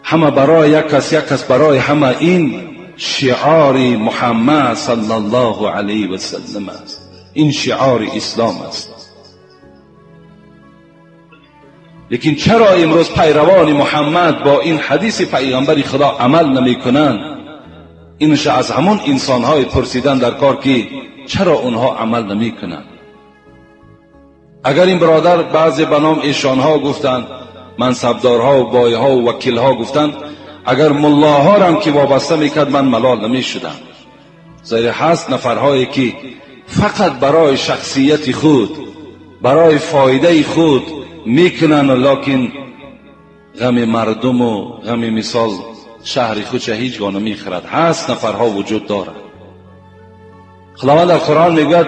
همه برای یک کس، یک کس برای همه، این شعار محمد صلی الله علیه و سلم است، این شعار اسلام است. لیکن چرا امروز پیروان محمد با این حدیث پیغمبر خدا عمل نمی کنند؟ اینش از همون انسانهای پرسیدن در کار که چرا اونها عمل نمی کنند. اگر این برادر بعضی به نام ایشانها گفتند، منصبدارها و بایها و وکیلها گفتند، اگر ملاها را هم که وابسته میکرد من ملال نمی شدم. زیرا هست نفرهایی که فقط برای شخصیت خود، برای فایده خود میکنن، لکن غم مردم و غم مثال شهر خودش هیچگاه نمیخرد. هست نفرها وجود دارد. خداوند در قرآن میگوید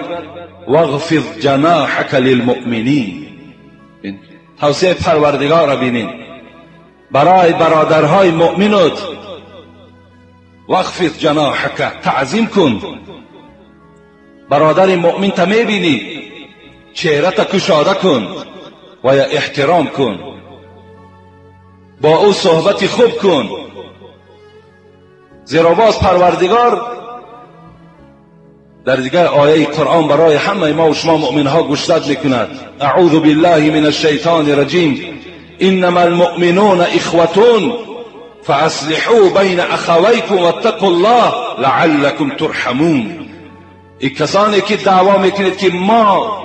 واغفض جناحک للمؤمنین. توصیه پروردگار را بینین برای برادرهای مؤمنت، واخفض جناحک، تعظیم کن. برادر مؤمن تا میبینی چهره تا کشاده کن و یا احترام کن، با او صحبت خوب کن، زیرا باز پروردگار در دیگر آیه قرآن برای همه ما و شما مؤمن ها گوشزد میکند. اعوذ بالله من الشیطان الرجیم، انما المؤمنون اخوة فاصلحوا بین اخویکم واتقوا الله لعلکم ترحمون. ای کسانی که دعوا میکنید که ما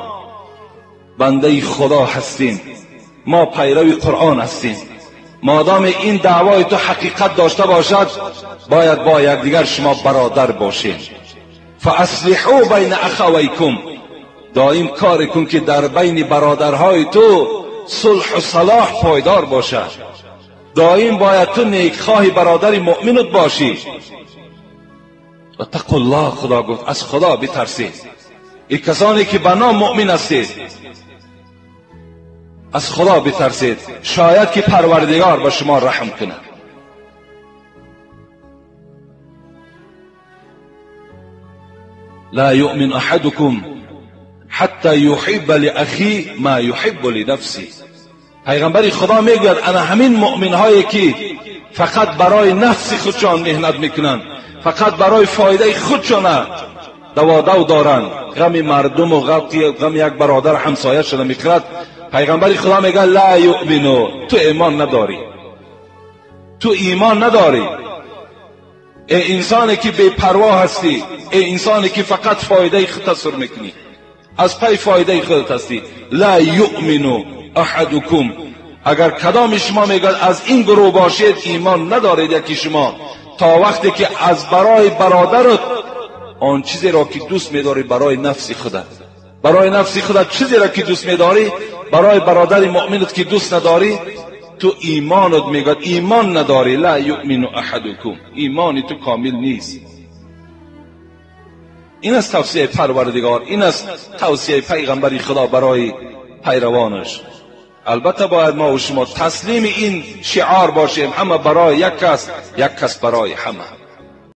بنده خدا هستیم، ما پیرو قرآن هستیم، مادام این دعوای تو حقیقت داشته باشد باید با یکدیگر شما برادر باشید. فاصلحوا بین اخویکم، دائم کار کن که در بین برادرهای تو صلح و صلاح پایدار باشد. دائم باید تو نیکخواه برادر مؤمنت باشی. و تقوا الله، خدا گفت از خدا بترسید. ای کسانی که به نام مؤمن هستید از خدا بترسید، شاید که پروردگار به شما رحم کند. لا یؤمن احدکم حتی یحب لأخی ما یحب لنفسه. پیغمبر خدا میگوید انا همین مؤمن هایی که فقط برای نفس خودشان مهنت میکنند، فقط برای فایده خودشان دوادو دارند، غم مردم و غم یک برادر همسایه شده میخورد. پیغمبر خدا میگه لا یؤمنو، تو ایمان نداری، تو ایمان نداری. ای انسانی که بی پروا هستی، ای انسانی که فقط فایده خودت تصور میکنی، از پی فایده خودت هستی. لا یؤمن احدکم، اگر کدام شما میگه از این گروه باشید ایمان ندارید یکی شما، تا وقتی که از برای برادرت آن چیزی را که دوست میداری برای نفس خودت، برای نفس خودت چیزی را که دوست میداری برای برادر مؤمنت که دوست نداری، تو ایمانت میگه ایمان نداری. لا یؤمن احدکم، ایمان تو کامل نیست. این است توصیه پروردگار، این است توصیه پیغمبر خدا برای پیروانش. البته باید ما و شما تسلیم این شعار باشیم، همه برای یک کس، یک کس برای همه.